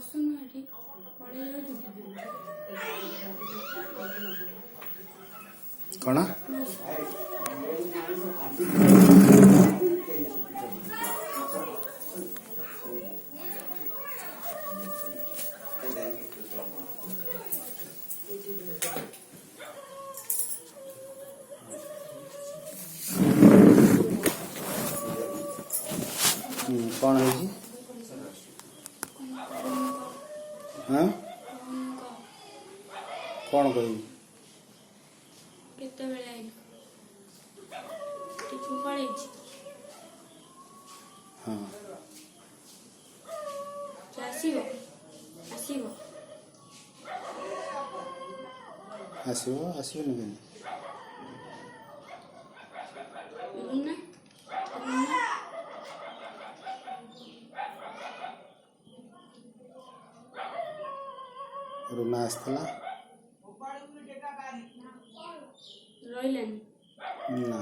ବସୁନୁ ଏଠି, ପଳେଇ ଯାଉଛୁ। କ'ଣ? ବସ। କ'ଣ ହେଇଛି? ହଁ? କହୁନୁ, କହ। କ'ଣ କହିବି? କେତେବେଳେ ଆଇଲୁ? ଟିପୁ ପଳେଇଛି? ହଁ। ସେ ଆସିବ, ଆସିବ? ଆସିବ, ଆସିବନି କେମିତି? ରୁନା, ରୁନା? ରୁନା ଆସିଥିଲା। ରହିଲାନି? ନା।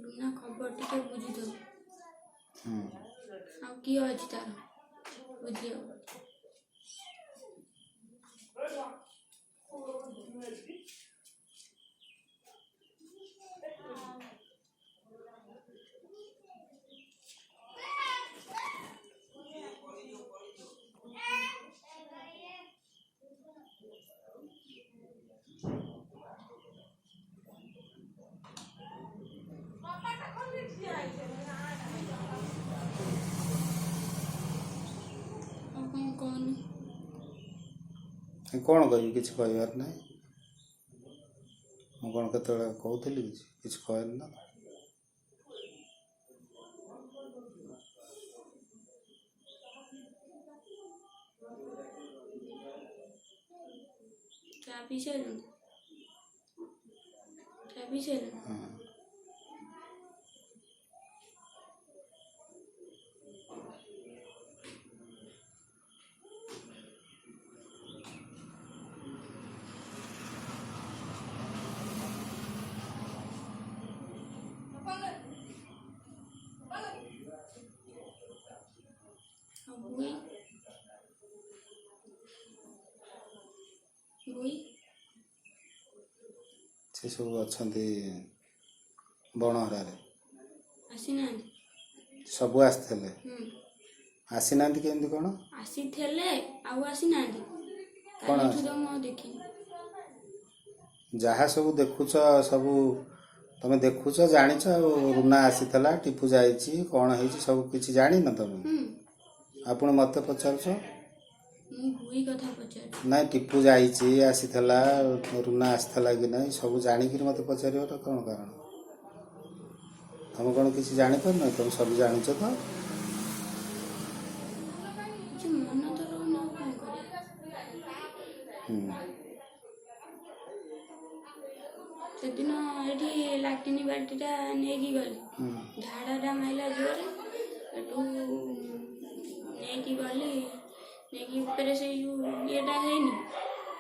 ରୁନା ଖବର ଟିକେ ବୁଝିଦବୁ। ହୁଁ। ଆଉ କିଏ ଅଛି ତାର ବୁଝିବାକୁ? ଆଉ କ'ଣ କହୁନୁ? କ'ଣ କହିବି? କିଛି କହିବାର ନାହିଁ। ମୁଁ କ'ଣ କେତେବେଳେ କହୁଥିଲି କିଛି? କିଛି କହେନି ନା। ଚା ପିଇ ସାରିଲୁଣି? ଚା ପିଇ ସାରିଲୁଣି? ହଁ। ଆଉ ଭୁଇ, ଭୁଇ? ସେ ସବୁ ଅଛନ୍ତି ବଣହରାରେ। ଆସିନାହାନ୍ତି? ସବୁ ଆସିଥିଲେ। ହୁଁ। ଆସିନାହାନ୍ତି କେମିତି କ'ଣ? ଆସିଥିଲେ, ଆଉ ଆସିନାହାନ୍ତି। କ'ଣ? କାଲିଠୁ ତ ମୁଁ ଆଉ ଦେଖିନି। ଯାହା ସବୁ ଦେଖୁଛ, ସବୁ ତମେ ଦେଖୁଛ, ଜାଣିଛ। ଆଉ ରୁନା ଆସିଥିଲା, ଟିପୁ ଯାଇଛି, କ'ଣ ହେଇଛି, ସବୁ କିଛି ଜାଣିନ ତମେ? ହୁଁ। ଆପଣ ମୋତେ ପଚାରୁଛ? ମୁଁ ଭୁଇ କଥା ପଚାରୁଛି। ନାଇଁ, ଟିପୁ ଯାଇଛି, ଆସିଥିଲା, ରୁନା ଆସିଥିଲା କି ନାଇଁ, ସବୁ ଜାଣିକିରି ମୋତେ ପଚାରିବାର କ'ଣ କାରଣ? ତମେ କ'ଣ କିଛି ଜାଣିପାରୁନ? ତମେ ସବୁ ଜାଣିଛ ତ। କିଛି ମନ ତ ରହୁନି, ଆଉ କ'ଣ କରିବା? ହୁଁ। ସେଦିନ ଏଠି ଲାଟିନି ବାଲ୍ଟିଟା ନେଇକି ଗଲି। ହୁଁ। ଝାଡ଼ାଟା ମାଇଲା ଜୋରେ। ଏଠୁ ନେଇକି ଗଲି, ନେଇକି ଉପରେ ସେଇ ଯୋଉ ଇଏଟା ହେଇନି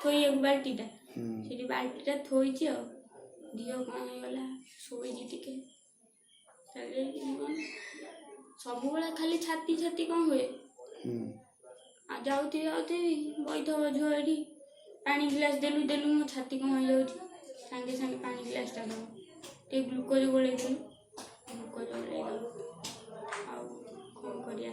ଥୋଇବାକୁ ବାଲ୍ଟିଟା, ହୁଁ। ସେଠି ବାଲ୍ଟିଟା ଥୋଇଛି, ଆଉ ଦିହ କ'ଣ ହେଇଗଲା, ଶୋଇଛି ଟିକେ। ଚାଲିଯାଇଛି କ'ଣ? ସବୁବେଳେ ଖାଲି ଛାତି ଛାତି କ'ଣ ହୁଏ। ହୁଁ। ଆଉ ଯାଉଥିବି ଯାଉଥିବି, ବଇଥିବ ଝିଅ ଏଠି, ପାଣି ଗିଲାସ ଦେଲୁ ଦେଲୁ, ମୋ ଛାତି କ'ଣ ହେଇଯାଉଛି। ସାଙ୍ଗେ ସାଙ୍ଗେ ପାଣି ଗିଲାସଟା ଦେବ, ଟିକେ ଗ୍ଲୁକୋଜ୍ ଗୋଳେଇ ଦେଲୁ, ଗ୍ଲୁକୋଜ୍ ଗୋଳେଇ ଦେବ। ଆଉ କ'ଣ କରିବା?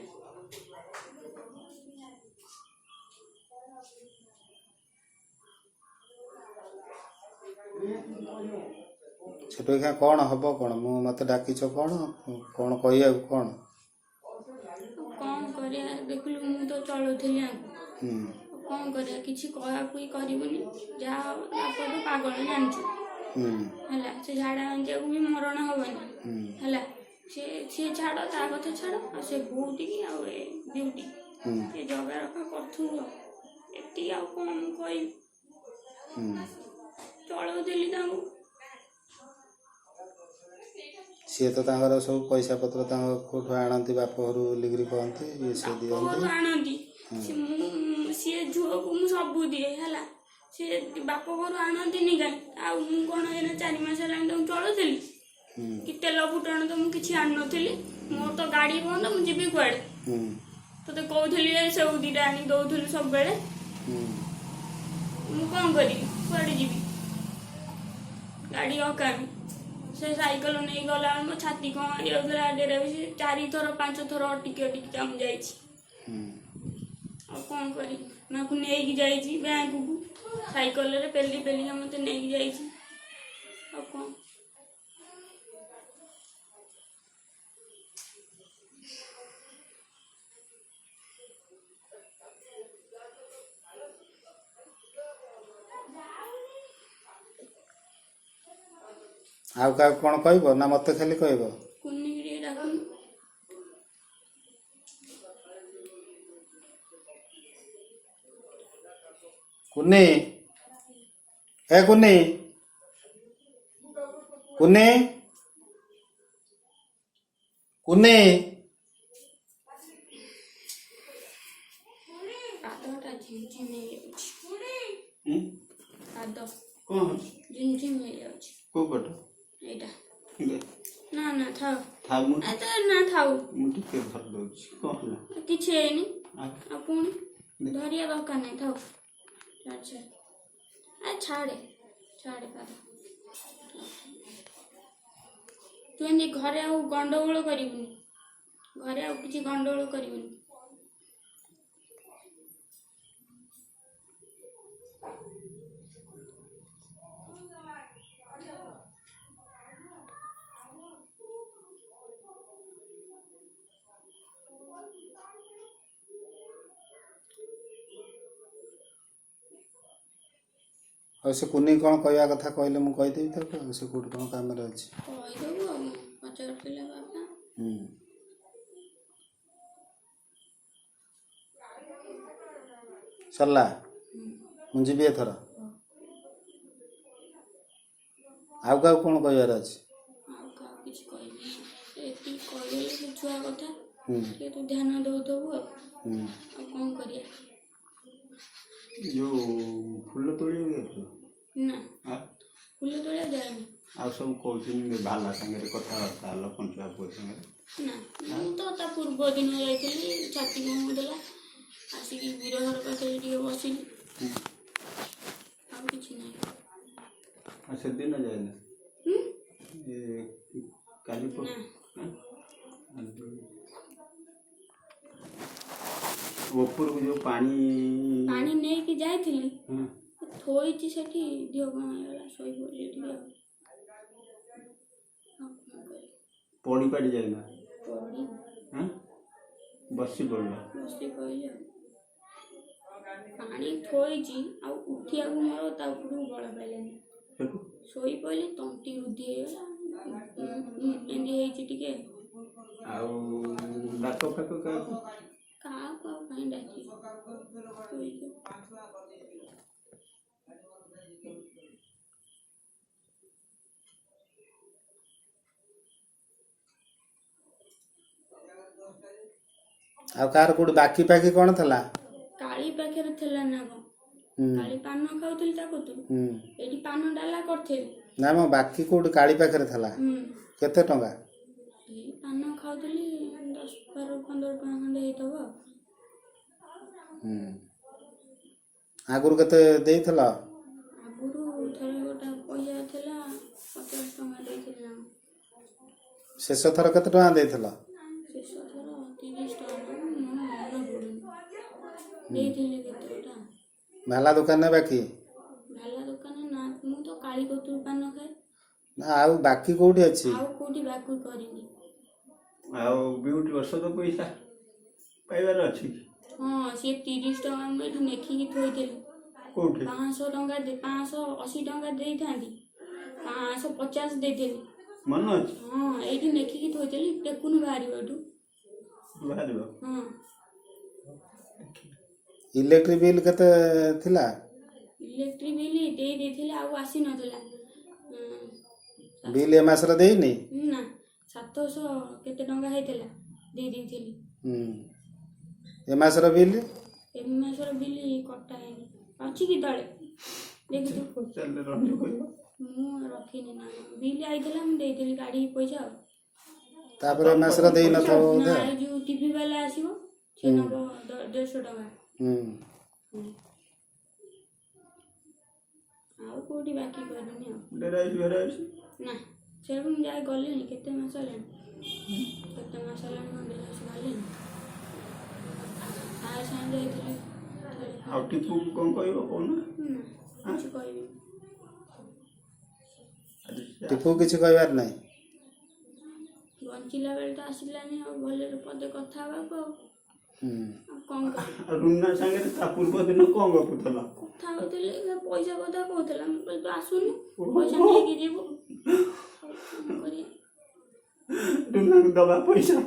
ସେଠୁ ଏଇଖା କ'ଣ ହବ କ'ଣ? ମୁଁ ମୋତେ ଡାକିଛ କ'ଣ, କ'ଣ କହିବାକୁ କ'ଣ? ଆଉ କ'ଣ କରିବା? ଦେଖିଲୁ, ମୁଁ ତ ଚଳଉଥିଲି ଆଙ୍କୁ। ହୁଁ। ଆଉ କ'ଣ କରିବା? କିଛି କହିବାକୁ କରିବୁନି। ଯାହା ହବ ତାପରେ ତ ପାଗଳ ଜାଣିଛୁ। ହୁଁ। ହେଲା, ସେ ଝାଡ଼ା ବାନ୍ତିବାକୁ ବି ମରଣ ହବନି। ହୁଁ। ହେଲା, ସେ ସିଏ ଛାଡ଼, ତା କଥା ଛାଡ଼, ଆଉ ସେ ବୋଉଟିକି ଆଉ ଏ ବିଉଟି ସେ ଜଗା ରଖା କରୁଥିବ, ଏତିକି। ଆଉ କ'ଣ ମୁଁ କହିବି? ଚଳଉଥିଲି ତାଙ୍କୁ। ସିଏ ତ ତାଙ୍କର ସବୁ ପଇସା ପତ୍ର ତାଙ୍କ କୋଉଠୁ ଆଣନ୍ତି, ବାପ ଘରୁ ବୋଲିକିରି କହନ୍ତି, ଇଏ ସେ ବାପ ଦିଅନ୍ତି। ଘରୁ ଆଣନ୍ତି ସେ। ମୁଁ ସିଏ ଝୁଅକୁ ମୁଁ ସବୁ ଦିଏ, ହେଲା। ସିଏ ବାପ ଘରୁ ଆଣନ୍ତିନି କାଇଁ? ଆଉ ମୁଁ କ'ଣ ଏଇନା 4 ମାସ ହେଲାଣି ତାଙ୍କୁ ଚଳୁଥିଲି କି ତେଲ ଫୁଟଣ ତ ମୁଁ କିଛି ଆଣିନଥିଲି। ମୋର ତ ଗାଡ଼ି ବନ୍ଦ, ମୁଁ ଯିବି କୁଆଡ଼େ? ତୋତେ କହୁଥିଲି ଯେ ସେଉ 2ଟା ଆଣି ଦଉଥିଲି ସବୁବେଳେ। ମୁଁ କ'ଣ କରିବି? କୁଆଡ଼େ ଯିବି? ଗାଡ଼ି ଅକାମି। ସେ ସାଇକେଲ ନେଇ ଗଲାବେଳେ ମୋ ଛାତି କ'ଣ ହେଇଯାଉଥିଲା। ଡେରା ବି ସେ 4 ଥର 5 ଥର ଅଟିକି ଅଟିକି ମୁଁ ଯାଇଛି। ଆଉ କ'ଣ କରିବି? ମାକୁ ନେଇକି ଯାଇଛି ବ୍ୟାଙ୍କକୁ, ସାଇକେଲରେ ପେଲି ପେଲିକା ମୋତେ ନେଇକି ଯାଇଛି। ଆଉ କ'ଣ? ଆଉ କାହାକୁ କ'ଣ କହିବ ନା ମତେ ଖାଲି କହିବ? କୁନିକି ଟିକେ ଡାକୁନୁ। କୁନି, ଏ କୁନି, କୁନି, କୁନି। ପାଦଟା ଝିମଝିମ ହେଇଯାଉଛି। ପାଦ କଣ ହଉଛି? ଝିମଝିମ ହେଇଯାଉଛି। କୋଉ ପଟ? ଏଇଟା। ଦେ। ନା ନା, ଥାଉ। ଥାଉ, ମୁଁ ଏ ତ ନା, ଥାଉ। ମୁଁ ଟିକେ ଧରି ଦଉଛି, କଣ ହେଲା? କିଛି ହେଇନି। ଆଉ ଆଉ ପୁଣି ଧରିବା ଦରକାର ନାହିଁ, ଥାଉ। ଆଚ୍ଛା, ଆ ଛାଡ଼େ, ଛାଡ଼େ ପାଦ। ତୁ ଏମିତି ଘରେ ଆଉ ଗଣ୍ଡଗୋଳ କରିବୁନି, ଘରେ ଆଉ କିଛି ଗଣ୍ଡଗୋଳ କରିବୁନି। ଆଉ ସେ କୁନି କ'ଣ କହିବା କଥା କହିଲେ ମୁଁ କହିଦେବି ତାକୁ। ଆଉ ସେ କୋଉଠି କ'ଣ କାମରେ ଅଛି? କହିଦେବୁ ଆଉ, ପଚାରୁଥିଲେ ବାପା। ସରିଲା? ମୁଁ ଯିବି ଏଥର। ଆଉ କାହାକୁ କ'ଣ କହିବାର ଅଛି? ଆଉ କାହାକୁ କିଛି କହିବିନି, ଏତିକି କହିଦେଲେ ସେ ଛୁଆ କଥା ଟିକେ ତୁ ଧ୍ୟାନ ଦଉଥିବୁ ଆଉ। ଆଉ କ'ଣ କରିବା? ଯୋଉ ଫୁଲ ତୋଳିବାକୁ ଯାଇଥିଲ? ନା। ଆଉ? ଫୁଲ ତୋଳିବାକୁ ଯାଇନି। ଆଉ ସବୁ କହୁଛନ୍ତି ଭାଲା ସାଙ୍ଗରେ କଥାବାର୍ତ୍ତା ହେଲ, ପଞ୍ଚୁଆ ପୁଅ ସାଙ୍ଗରେ? ନା, ମୁଁ ତ ତା ପୂର୍ବ ଦିନ ଯାଇଥିଲି, ଛାତି କଣ ହଉଥିଲା, ଆସିକି ବୀରହର ପାଖରେ ଟିକେ ବସିଲି। ଆଉ କିଛି ନାହିଁ। ଆଉ ସେଦିନ ଯାଇନ? ହୁଁ? ଏ କାଲି ନା। ଆଁ? ଉପରକୁ ଯୋଉ ପାଣି ପାଣି ନେଇକି ଯାଇଥିଲି। ହଁ। ଥୋଇଛି ସେଠି, ଦେହ କଣ ହେଇଗଲା, ଶୋଇପଡ଼ିଲି ଟିକେ। ଆଉ ଆଉ କଣ କରିବି? ପଡ଼ି ପାଡ଼ି ଯାଇନ? ପଡ଼ି ଆଁ? ବସି ପଡ଼ିଲ? ବସି ପଡ଼ିଲି। ଆଉ ପାଣି ଥୋଇଛି, ଆଉ ଉଠିବାକୁ ମୋର ତା ଉପରକୁ ବଳ ପାଇଲାନି। ସେଠୁ? ଶୋଇପଡ଼ିଲି, ତଣ୍ଟି ରୁନ୍ଧି ହେଇଗଲା, ଏମିତି ହେଇଛି ଟିକେ। ଆଉ ଡାକ ଫାକ କାହାକୁ? କାହାକୁ ଆଉ କାହିଁ ଡାକିବି, ଶୋଇଛି। ଆଉ କାହାର କୋଉଠି ବାକି ଫାକି କ'ଣ ଥିଲା? କାଳି ପାଖରେ ଥିଲା ନା କଣ? କାଳି ପାନ ଖାଉଥିଲି ତା କତୁରୁ। ଏଇଠି ପାନ ଡାଲା କରିଥିଲି। ନା ମ, ବାକି କୋଉଠି କାଳି ପାଖରେ ଥିଲା? ହୁଁ। କେତେ ଟଙ୍କା? ସେଇ ପାନ ଖାଉଥିଲି, 10 12 15 ଟଙ୍କା ଖଣ୍ଡେ ହେଇଥିବ ଆଉ। ଆଗରୁ କେତେ ଦେଇଥିଲ? ଆଗରୁ ଥରେ ଗୋଟେ ପଇସା ଥିଲା, 50 ଟଙ୍କା ଦେଇଥିଲି ନା କଣ। ଶେଷ ଥର କେତେ ଟଙ୍କା ଦେଇଥିଲ? ଶେଷ ଥର 30 ଟଙ୍କା ନା, ମୋର ମନେ ପଡୁନି ଦେଇଥିଲି କେତେ ଗୋଟା। ଭାଲା ଦୋକାନରେ ବାକି? ଭାଲା ଦୋକାନ ନା, ମୁଁ ତ କାଳି କତୁରୁ ପାନ ଖାଏ। ନା, ଆଉ ବାକି କୋଉଠି ଅଛି? ଆଉ କୋଉଠି ବାକି କରିନି। ଆଉ ବିଉଟି ଔଷଧ ପଇସା ପାଇବାର ଅଛି? ହଁ, ସିଏ 30 ଟଙ୍କା ମୁଁ ଏଠି ଲେଖିକି ଥୋଇଥିଲି। କୋଉଠି? 500 ଟଙ୍କା, 580 ଟଙ୍କା ଦେଇଥାନ୍ତି, 550 ଦେଇଥିଲି। ମନେ ଅଛି? ହଁ, ଏଇଠି ଲେଖିକି ଥୋଇଥିଲି, ଟେକୁନୁ ବାହାରିବ ଏଠୁ। ବାହାରିବ? ହଁ। ଇଲେକ୍ଟ୍ରିକ୍ ବିଲ୍ କେତେ ଥିଲା? ଇଲେକ୍ଟ୍ରିକ୍ ବିଲ୍ ଦେଇ ଦେଇଥିଲି, ଆଉ ଆସିନଥିଲା। ବିଲ୍ ଏ ମାସର ଦେଇନି? ନା, 700 କେତେ ଟଙ୍କା ହେଇଥିଲା, ଦେଇ ଦେଇଥିଲି। ହୁଁ, ଏ ମାସର ବିଲ୍? ଏ ମାସର ବିଲ୍ କଟା ହେଇନି, ଅଛି କି ତଳେ ଦେଖୁଛୁ। ପଚାରିଲେ ରଞ୍ଜୁ କହିବ। ମୁଁ ରଖିନି ନା, ବିଲ୍ ଆଇଥିଲା, ମୁଁ ଦେଇଥିଲି କାଢ଼ିକି ପଇସା ଆଉ। ତାପରେ ଏ ମାସର ଦେଇନଥିବ ନା। ବୋଧେ। ଏ ଯୋଉ ଟିଭି ବାଲା ଆସିବ, ସେ ନବ 150 ଟଙ୍କା। ହୁଁ। ହୁଁ। ଆଉ କୋଉଠି ବାକି କରିନି ଆଉ। ଡେରାଇସ୍ ଭେରାଇସ୍? ନା, ସେରକମ ମୁଁ ଯାଇ ଗଲିଣି କେତେ ମାସ ହେଲାଣି, କେତେ ମାସ ହେଲାଣି ମୁଁ ବିଲାସ ଗଲିଣି। ସାଙ୍ଗେ ସାଙ୍ଗେ ଯାଇଥିଲି ଥରେ। ଆଉ ଟିପୁକୁ କ'ଣ କହିବ କହୁନ? ନା, କିଛି କହିବିନି। ଆଜି ସେ ଟିପୁ କିଛି କହିବାର ନାହିଁ। ବଞ୍ଚିଲା ବେଳେ ତ ଆସିଲାନି ଆଉ ଭଲରେ ପଦେ କଥା ହେବାକୁ ଆଉ। ହୁଁ। ଆଉ କ'ଣ କରିବି? ଆଉ ରୁନା ସାଙ୍ଗରେ ତା ପୂର୍ବ ଦିନ କ'ଣ ଗପୁଥିଲ? କଥା ହଉଥିଲି, ସେ ପଇସା କଥା କହୁଥିଲା। ମୁଁ କହିଲି ତୁ ଆସୁନୁ, ପଇସା ନେଇକି ଯିବୁ। ଆଉ କ'ଣ କରିବା? ରୁନାକୁ ଦବା ପଇସା।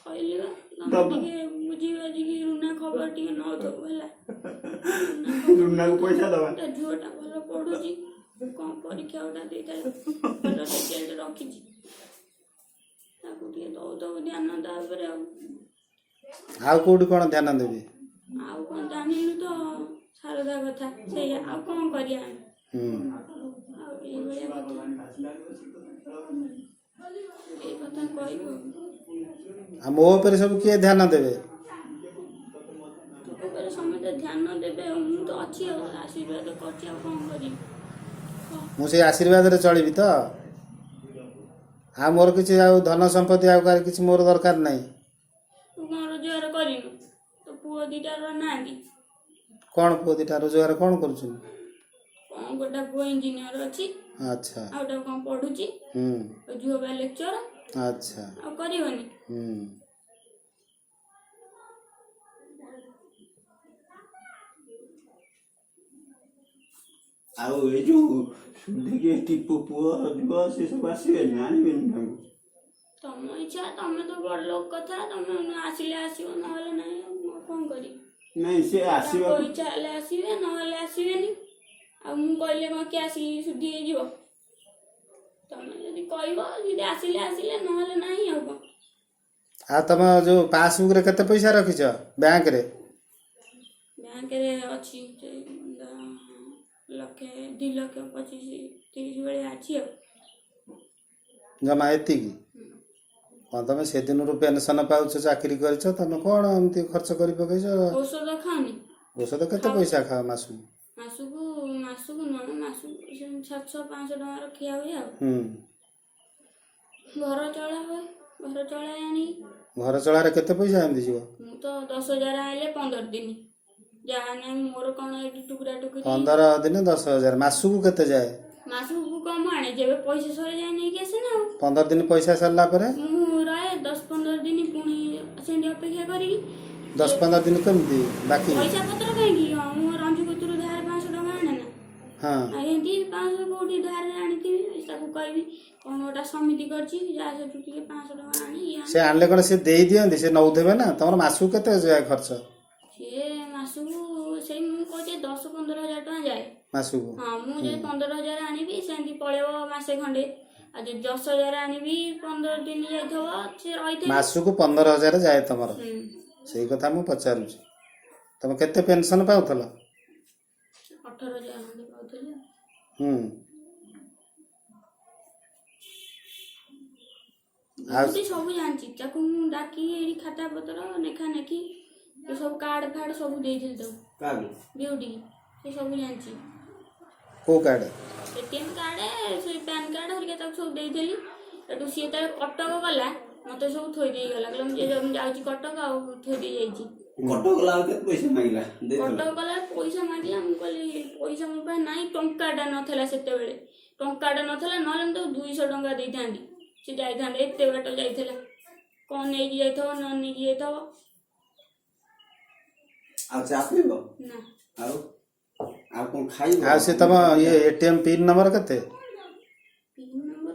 କହିଲି ବା ତମେ ଦବା। ଟିକେ ବୁଝି ବାଝିକି ରୁନା ଖବର ଟିକେ ନଉଥିବ ହେଲା। ରୁନାକୁ ପଇସା ଦବା। ତା ଝିଅଟା ଭଲ ପଢୁଛି, କ'ଣ ପରୀକ୍ଷା ଗୋଟା ଦେଇଥିଲା, ଭଲ ରେଜଲ୍ଟ ରଖିଛି। ତାକୁ ଟିକେ ଦଉଥିବ ଧ୍ୟାନ ତା ଉପରେ ଆଉ। ଆଉ କୋଉଠି କ'ଣ ଧ୍ୟାନ ଦେବି? ଆଉ କ'ଣ ଜାଣିଲୁ ତ ସାରଦା କଥା ସେଇଆ, ଆଉ କ'ଣ କରିବା ଆମେ? ହୁଁ। ଆଉ ଏଇଭଳିଆ କଥା, ଏଇ କଥା କହିବୁ ଆଉ। ଆଉ ମୋ ଉପରେ ସବୁ କିଏ ଧ୍ୟାନ ଦେବେ? ତୋ ଉପରେ ସମସ୍ତେ ଧ୍ୟାନ ଦେବେ ଆଉ, ମୁଁ ତ ଅଛି ଆଉ ଆଶୀର୍ବାଦ କରୁଛି, ଆଉ କ'ଣ କରିବି କହ? ମୁଁ ସେଇ ଆଶୀର୍ବାଦରେ ଚଳିବି ତ। ଆଉ ମୋର କିଛି ଆଉ ଧନ ସମ୍ପତ୍ତି ଆଉ କାହାର କିଛି ମୋର ଦରକାର ନାହିଁ। ତୁ କ'ଣ ରୋଜଗାର କରିନୁ? ତୋ ପୁଅ ଦିଟାର ନାହାନ୍ତି? କ'ଣ ପୁଅ ଦିଟା ରୋଜଗାର କ'ଣ କରୁଛନ୍ତି? କ'ଣ ଗୋଟେ ପୁଅ ଇଞ୍ଜିନିୟର ଅଛି। ଆଚ୍ଛା। ଆଉ ଗୋଟେ କ'ଣ ପଢୁଛି। ହୁଁ। ଆଉ ଝିଅ ବା ଲେକ୍ଚର। ଆଚ୍ଛା। ଆଉ କରିବନି? ହୁଁ। ଆଉ ଏଇ ଯୋଉ ସୁଧିକି ଟିପୁ ପୁଅ ଝିଅ ସେ ସବୁ ଆସିବେନି, ଆଣିବେନି ତାଙ୍କୁ? ତମ ଇଚ୍ଛା, ତମେ ତ ବଡ଼ ଲୋକ କଥା, ତମେ ଆସିଲେ ଆସିବ, ନହେଲେ ନାହିଁ। ଆଉ ମୁଁ କ'ଣ କରିବି? ନାଇଁ, ସେ ତାଙ୍କ ଆସିବାକୁ ଇଚ୍ଛା ହେଲେ ଆସିବେ, ନହେଲେ ଆସିବେନି। ଆଉ ମୁଁ କହିଲେ କ'ଣ କିଏ ଆସିକି ଶୁଦ୍ଧି ହେଇଯିବ? ତମେ ଯଦି କହିବ, ଯଦି ଆସିଲେ ଆସିଲେ, ନହେଲେ ନାହିଁ, ଆଉ କ'ଣ? ଆଉ ତମ ଯୋଉ ପାସବୁକରେ କେତେ ପଇସା ରଖିଛ ବ୍ୟାଙ୍କରେ? ବ୍ୟାଙ୍କରେ ଅଛି ସେଇ ଲକ୍ଷେ 2 ଲକ୍ଷ 25 30 ଭଳିଆ ଅଛି ଆଉ। ଜମା ଏତିକି? କ'ଣ ତମେ ସେଦିନରୁ ପେନସନ୍ ପାଉଛ, ଚାକିରି କରିଛ, ତମେ କ'ଣ ଏମିତି ଖର୍ଚ୍ଚ କରି ପକେଇଛ? ଔଷଧ ଖାଉନି? ଔଷଧ କେତେ ପଇସା ଖାଅ ମାସକୁ? ମାସକୁ, ମାସକୁ ନୁହଁ, ମାସକୁ ସେମିତି 700 500 ଟଙ୍କାର ଖିଆ ହୁଏ ଆଉ। ହୁଁ। ଘର ଚଳା ହୁଏ, ଘର ଚଳାଏ ଆଣିକି। ଘର ଚଳାରେ କେତେ ପଇସା ଏମିତି ଯିବ? ମୁଁ ତ 10,000 ଆଣିଲେ 15 ଦିନ ଯାହା ନାହିଁ, ମୋର କ'ଣ ଏଠି ଟୁକୁରା ଟୁକୁରି। 15 ଦିନ 10,000, ମାସକୁ କେତେ ଯାଏ? ମାସକୁ କମ ଆଣେ, ଯେବେ ପଇସା ସରିଯାଏ ନେଇକି ଆସେ ନା ଆଉ। 15 ଦିନ ପଇସା ସରିଲା ପରେ? ମୁଁ ରହେ 10 15 ଦିନ, ପୁଣି ସେମିତି ଅପେକ୍ଷା କରିକି। 10 15 ଦିନ କେମିତି ବାକି? ପଇସା ପତ୍ର କାହିଁକି? ହଁ, ମୁଁ ରଞ୍ଜୁ କତୁରୁ ଧାର 500 ଟଙ୍କା ଆଣେ ନା? ହଁ। ଆଉ ଏମିତି 500 କୋଉଠି ଧାରରେ ଆଣିଥିବି, ତାକୁ କହିବି କ'ଣ ଗୋଟା ସମିତି କରିଛି, ଯାହା ସେଠୁ ଟିକେ 500 ଟଙ୍କା ଆଣି ଇଏ ଆଣି। ସେ ଆଣିଲେ କ'ଣ ସେ ଦେଇ ଦିଅନ୍ତି? ସେ ନଉଥିବେ ନା। ତମର ମାସକୁ କେତେ ଯାଏ ଖର୍ଚ୍ଚ? ସିଏ ମାସକୁ ସେଇ ମୁଁ କହୁଛି 10 15 ହଜାର ଟଙ୍କା ଯାଏ। ମାସକୁ? ହଁ, ମୁଁ ଯଦି 15,000 ଆଣିବି, ସେମିତି ପଳେଇବ ମାସେ ଖଣ୍ଡେ। ଆଉ ଯଦି 10,000 ଆଣିବି, 15 ଦିନ ଯାଇଥିବ, ସେ ରହିଥିବ। ମାସକୁ 15,000 ଯାଏ ତମର? ହୁଁ। ସେଇ କଥା ମୁଁ ପଚାରୁଛି। ତମେ କେତେ ପେନସନ୍ ପାଉଥିଲ? 18,000 ଖଣ୍ଡେ ପାଉଥିଲି ଆଉ। ହୁଁ, ଆଉ ମୁଁ ସବୁ ଜାଣିଛି। ତାକୁ ମୁଁ ଡାକିକି ଏଇଠି ଖାତା ପତ୍ର ଲେଖା ନେଖି ଏ ସବୁ କାର୍ଡ ଫାର୍ଡ ସବୁ ଦେଇଥିଲି ତାକୁ। କାହାକୁ? ବିଉଟିକି, ସେ ସବୁ ଜାଣିଛି। କୋଉ କାର୍ଡ? ଏଟିଏମ୍ କାର୍ଡ, ସେ ପ୍ୟାନ୍ କାର୍ଡ ହେରିକା ତାକୁ ସବୁ ଦେଇଥିଲି। ସେଠୁ ସିଏ ଯେତେବେଳେ କଟକ ଗଲା, ମତେ ସବୁ ଥୋଇ ଦେଇ ଗଲା। କହିଲା ମୁଁ ଯାଉଛି କଟକ, ଆଉ ଥୋଇ ଦେଇ ଯାଇଛି। କଟକ ଗଲା ଆଉ କେତେ ପଇସା ମାଗିଲା, ଦେଇଥିଲ? କଟକ ଗଲା, ପଇସା ମାଗିଲା। ମୁଁ କହିଲି ପଇସା ମୋ ପାଖରେ ନାହିଁ। ଟଙ୍କାଟା ନଥିଲା ସେତେବେଳେ, ଟଙ୍କାଟା ନଥିଲା, ନହେଲେ ମୁଁ ତାକୁ 200 ଟଙ୍କା ଦେଇଥାନ୍ତି। ସେ ଯାଇଥାନ୍ତେ, ଏତେ ବାଟ ଯାଇଥିଲା, କ'ଣ ନେଇକି ଯାଇଥିବ ନ ନେଇକି ଯାଇଥିବ। ଆଉ ଚା ପିଇବ? ନା। ଆଉ ଆଉ କ'ଣ ଖାଇବ? ଆଉ ସେ ତମ ଇଏ ଏଟିଏମ୍ ପିନ୍ ନମ୍ବର କେତେ? ପିନ୍ ନମ୍ବର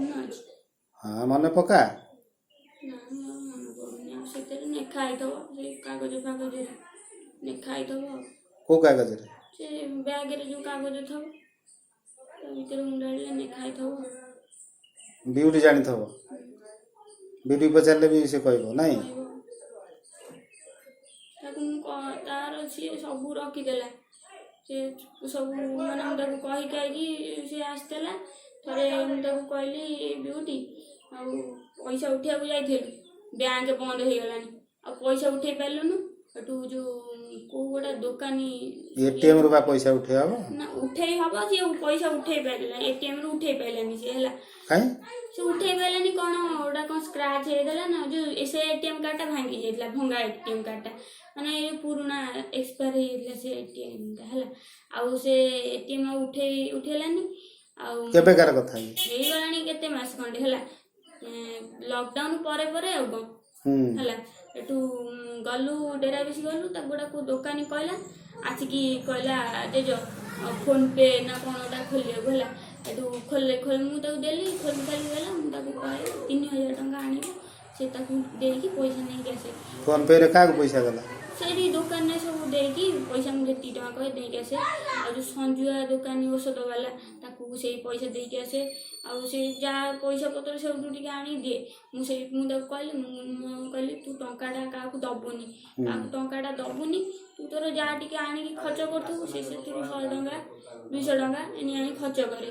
ମନେ ଅଛି। ହଁ, ମନେ ପକା। ନା, ମୋର ମନେ ପଡୁନି। ଆଉ ସେଥିରେ ଲେଖା ହେଇଥିବ, ସେଇ କାଗଜ ଫାଗଜରେ ଲେଖା ହେଇଥିବ ଆଉ। କୋଉ କାଗଜରେ? ସେ ବ୍ୟାଗରେ ଯୋଉ କାଗଜ ଥିବ, ତା ଭିତରେ ଉଣ୍ଡାଳିଲେ ଲେଖା ହେଇଥିବ। ବିଉଟି ଜାଣିଥିବ। ବିଉଟି ପଚାରିଲେ ବି ସେ କହିବ ନାଇଁ? କହିବ ତାକୁ। ମୁଁ ତାର ସିଏ ସବୁ ରଖିଦେଲା। ସେ ସବୁ ମାନେ ମୁଁ ତାକୁ କହି କହିକି ସେ ଆସିଥିଲା। ଥରେ ମୁଁ ତାକୁ କହିଲି, ବିଉଟି, ଆଉ ପଇସା ଉଠେଇବାକୁ ଯାଇଥିଲୁ, ବ୍ୟାଙ୍କ ବନ୍ଦ ହେଇଗଲାଣି, ଆଉ ପଇସା ଉଠେଇ ପାରିଲୁନୁ। ଏଠୁ ଯୋଉ କୋଉ ଗୋଟେ ଦୋକାନୀ। ଏଟିଏମ୍ ରୁ ବା ପଇସା ଉଠେଇ ହବ? ନା, ଉଠେଇ ହବ, ସିଏ ପଇସା ଉଠେଇ ପାରିଲାନି। ଏଟିଏମ୍ ରୁ ଉଠେଇ ପାରିଲାନି ସିଏ, ହେଲା। କାଇଁ? ସେ ଉଠେଇ ପାରିଲାନି, କଣ ଗୋଟା କଣ ସ୍କ୍ରାଚ୍ ହେଇଗଲା ନା ଯୋଉ ସେ ଏଟିଏମ୍ କାର୍ଡଟା ଭାଙ୍ଗି ଯାଇଥିଲା। ଭଙ୍ଗା ଏଟିଏମ୍ କାର୍ଡଟା, ମାନେ ଏ ପୁରୁଣା ଏକ୍ସପାୟାର ହେଇଯାଇଥିଲା ସେ ଏଟିଏମ୍ ଟା, ହେଲା। ଆଉ ସେ ଏଟିଏମ୍ ଆଉ ଉଠେଇଲାନି ଆଉ। କେବେକାର କଥା ଇଏ? ହେଇଗଲାଣି କେତେ ମାସ ଖଣ୍ଡେ ହେଲା, ଲକଡାଉନ ପରେ ପରେ ଆଉ କଣ। ହେଲା, ଏଠୁ ଗଲୁ ଡେରାବିଶ ଗଲୁ। ତାକୁ ଗୋଟେ କୋଉ ଦୋକାନୀ କହିଲା, ଆସିକି କହିଲା ଜେଜ ଫୋନ ପେ ନା କଣ ଗୋଟା ଖୋଲିବାକୁ, ହେଲା। ଏଠୁ ଖୋଲେ ଖୋଲ, ମୁଁ ତାକୁ ଦେଲି, ଖୋଲି ଖାଲି ଦେଲା। ମୁଁ ତାକୁ କହେ 3000 ଟଙ୍କା ଆଣିବ, ସେ ତାକୁ ଦେଇକି ପଇସା ନେଇକି ଆସେ। ଫୋନ ପେ ରେ କାହାକୁ ପଇସା ଦେଲା? ସେଇଠି ଦୋକାନରେ ସବୁ ଦେଇକି ପଇସା, ମୁଁ ଯେତିକି ଟଙ୍କା କହେ ଦେଇକି ଆସେ। ଆଉ ଯୋଉ ସଞ୍ଜୁଆ ଦୋକାନୀ ଔଷଧ ବାଲା, ତାକୁ ସେଇ ପଇସା ଦେଇକି ଆସେ। ଆଉ ସେ ଯାହା ପଇସା ପତ୍ର ସବୁଠୁ ଟିକେ ଆଣି ଦିଏ। ମୁଁ ତାକୁ କହିଲି, ମୁଁ କହିଲି ତୁ ଟଙ୍କାଟା କାହାକୁ ଦବୁନି, କାହାକୁ ଟଙ୍କାଟା ଦବୁନି। ତୁ ତୋର ଯାହା ଟିକେ ଆଣିକି ଖର୍ଚ୍ଚ କରୁଥିବୁ। ସେ ସେଥିରୁ 100 ଟଙ୍କା, 200 ଟଙ୍କା ଏନି ଆଣି ଖର୍ଚ୍ଚ କରେ।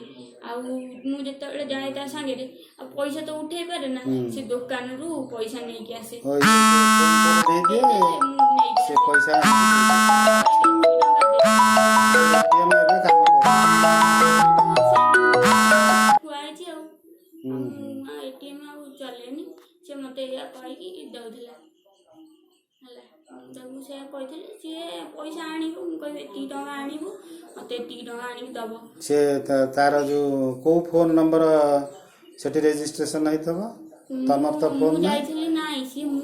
ଆଉ ମୁଁ ଯେତେବେଳେ ଯାଏ ତା ସାଙ୍ଗରେ, ଆଉ ପଇସା ତ ଉଠେଇ ପାରେ ନା, ସେ ଦୋକାନରୁ ପଇସା ନେଇକି ଆସେ। ଓ, ଇଏ ଫୋନ ପେ ରେ ଦେଇଦିଏ? ମୁଁ ନେଇକି ସେ ପଇସା ଏଟିଏମ୍ ଏବେ କାମ କରୁନି? ଥୁଆ ହେଇଛି। ଆଉ ଆଉ ମୁଁ ଏଟିଏମ୍ ଆଉ ଚଲେନି। ସେ ମୋତେ ଏଇଆ କହିକି ଦଉଥିଲା, ହେଲା। ମୁଁ ତାକୁ ସେଇଆ କହିଥିଲି, ସିଏ ପଇସା ଆଣିବ, ମୁଁ କହିବି ଏତିକି ଟଙ୍କା ଆଣିବୁ, ମୋତେ ଏତିକି ଟଙ୍କା ଆଣିକି ଦବ। ସେ ତାର ଯୋଉ କୋଉ ଫୋନ ନମ୍ବର ସେଠି ରେଜିଷ୍ଟ୍ରେସନ ହେଇଥିବ? ତମର ତ ମୁଁ ଫୋନ ନାହିଁ। ଯାଇଥିଲି, ନାଇଁ, ସିଏ ମୁଁ